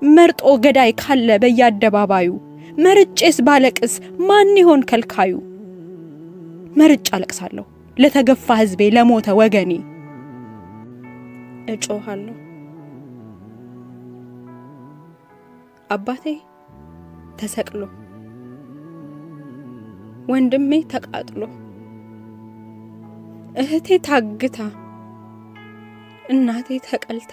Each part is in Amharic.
መርጦ ገዳይ ካለ በየአደባባዩ መርጬስ ባለቅስ ማን ይሆን ከልካዩ? መርጬ አለቅሳለሁ ለተገፋ ሕዝቤ ለሞተ ወገኔ። እጮሃለሁ። አባቴ ተሰቅሎ፣ ወንድሜ ተቃጥሎ፣ እህቴ ታግታ፣ እናቴ ተቀልታ፣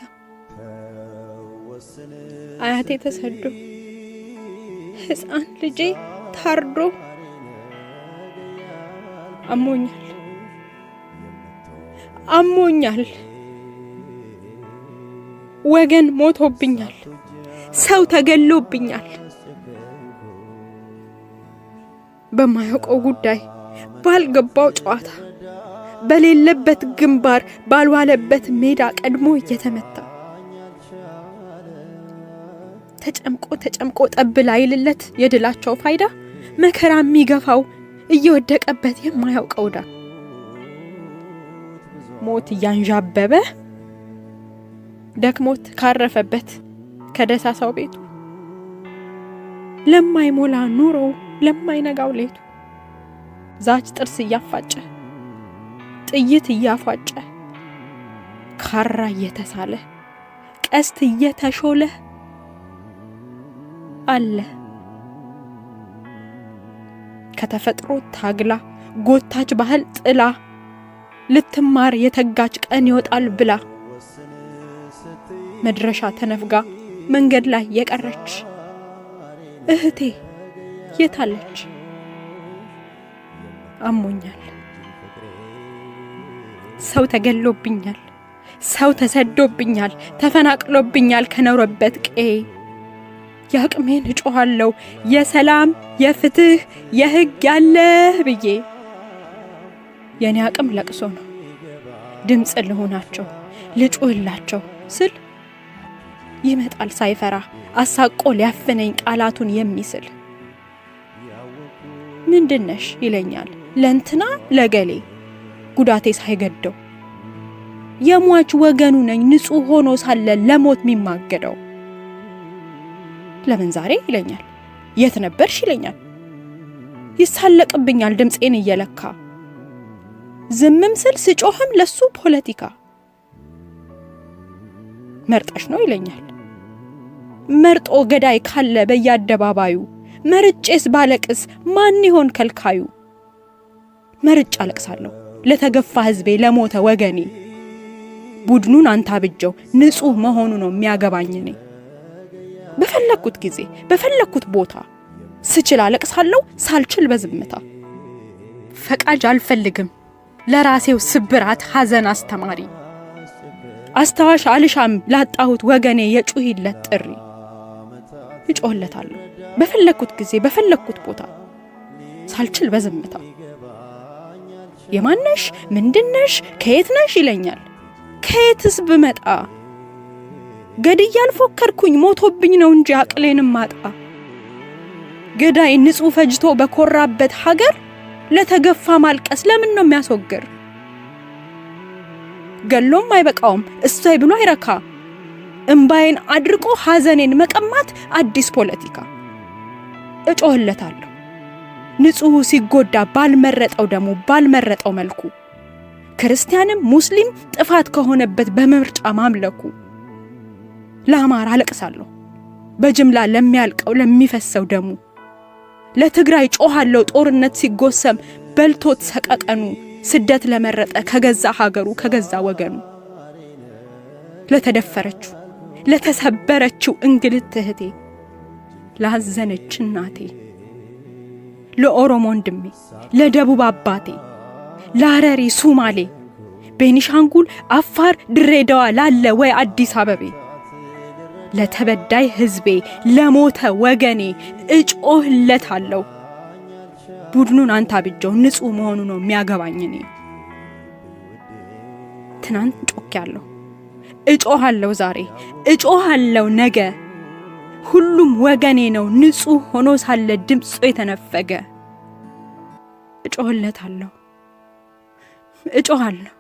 አያቴ ተሰዶ፣ ሕፃን ልጄ ታርዶ፣ አሞኛል፣ አሞኛል። ወገን ሞቶብኛል። ሰው ተገሎብኛል። በማያውቀው ጉዳይ፣ ባልገባው ጨዋታ፣ በሌለበት ግንባር፣ ባልዋለበት ሜዳ ቀድሞ እየተመታ፣ ተጨምቆ ተጨምቆ ጠብ ላይልለት የድላቸው ፋይዳ፣ መከራ የሚገፋው እየወደቀበት የማያውቀው ዳ፣ ሞት እያንዣበበ ደክሞት ካረፈበት ከደሳሳው ቤቱ፣ ለማይሞላ ኑሮው ለማይነጋው ሌቱ፣ ዛች ጥርስ እያፋጨ፣ ጥይት እያፏጨ፣ ካራ እየተሳለ፣ ቀስት እየተሾለ አለ። ከተፈጥሮ ታግላ፣ ጎታች ባህል ጥላ፣ ልትማር የተጋች ቀን ይወጣል ብላ፣ መድረሻ ተነፍጋ መንገድ ላይ የቀረች እህቴ የታለች? አሞኛል። ሰው ተገሎብኛል። ሰው ተሰዶብኛል፣ ተፈናቅሎብኛል ከኖረበት ቀዬ። የአቅሜን እጮኻለሁ የሰላም፣ የፍትህ፣ የህግ ያለህ ብዬ። የእኔ አቅም ለቅሶ ነው። ድምፅ ልሆናቸው ልጩህላቸው ስል ይመጣል ሳይፈራ አሳቆ ሊያፍነኝ ቃላቱን የሚስል። ምንድነሽ ይለኛል ለእንትና ለገሌ ጉዳቴ ሳይገደው። የሟች ወገኑ ነኝ ንጹሕ ሆኖ ሳለ ለሞት የሚማገደው። ለምን ዛሬ ይለኛል፣ የት ነበርሽ ይለኛል፣ ይሳለቅብኛል ድምፄን እየለካ። ዝምም ስል ስጮህም ለሱ ፖለቲካ። መርጠሽ ነው ይለኛል። መርጦ ገዳይ ካለ በየአደባባዩ መርጬስ ባለቅስ ማን ይሆን ከልካዩ? መርጬ አለቅሳለሁ ለተገፋ ሕዝቤ ለሞተ ወገኔ። ቡድኑን አንታብጀው ንጹሕ መሆኑ ነው የሚያገባኝ እኔ። በፈለግኩት ጊዜ በፈለግኩት ቦታ ስችል አለቅሳለሁ፣ ሳልችል በዝምታ። ፈቃጅ አልፈልግም ለራሴው ስብራት ሐዘን አስተማሪ። አስታዋሽ አልሻም ላጣሁት ወገኔ የጩሂለት ጥሪ። እጮህለታለሁ በፈለግኩት ጊዜ በፈለግኩት ቦታ ሳልችል በዝምታ። የማነሽ፣ ምንድነሽ፣ ከየት ነሽ ይለኛል። ከየትስ ብመጣ? ገድዬ አልፎከርኩኝ ሞቶብኝ ነው እንጂ አቅሌንም ማጣ። ገዳይ ንጹሕ ፈጅቶ በኮራበት ሀገር ለተገፋ ማልቀስ ለምን ነው የሚያስወግር? ገሎም አይበቃውም እሰይ ብሎ አይረካ። እምባዬን አድርቆ ሐዘኔን መቀማት አዲስ ፖለቲካ። እጮህለታለሁ ንጹሑ ሲጎዳ ባልመረጠው ደሙ ባልመረጠው መልኩ፣ ክርስቲያንም ሙስሊም ጥፋት ከሆነበት በምርጫ ማምለኩ። ለአማራ አለቅሳለሁ በጅምላ ለሚያልቀው ለሚፈሰው ደሙ። ለትግራይ ጮኻለሁ ጦርነት ሲጎሰም በልቶት ሰቀቀኑ፣ ስደት ለመረጠ ከገዛ ሀገሩ ከገዛ ወገኑ። ለተደፈረችው ለተሰበረችው እንግልት እህቴ፣ ላዘነች እናቴ፣ ለኦሮሞ ወንድሜ፣ ለደቡብ አባቴ፣ ለሐረሪ፣ ሱማሌ፣ ቤኒሻንጉል፣ አፋር፣ ድሬዳዋ ላለ ወይ አዲስ አበቤ፣ ለተበዳይ ሕዝቤ ለሞተ ወገኔ እጮህለታለሁ። ቡድኑን አንታብጀው ንጹሕ መሆኑ ነው የሚያገባኝ እኔ። ትናንት ጮኬያለሁ፣ እጮሃለሁ ዛሬ፣ እጮሃለሁ ነገ። ሁሉም ወገኔ ነው ንጹሕ ሆኖ ሳለ ድምፁ የተነፈገ። እጮህለታለሁ፣ እጮሃለሁ።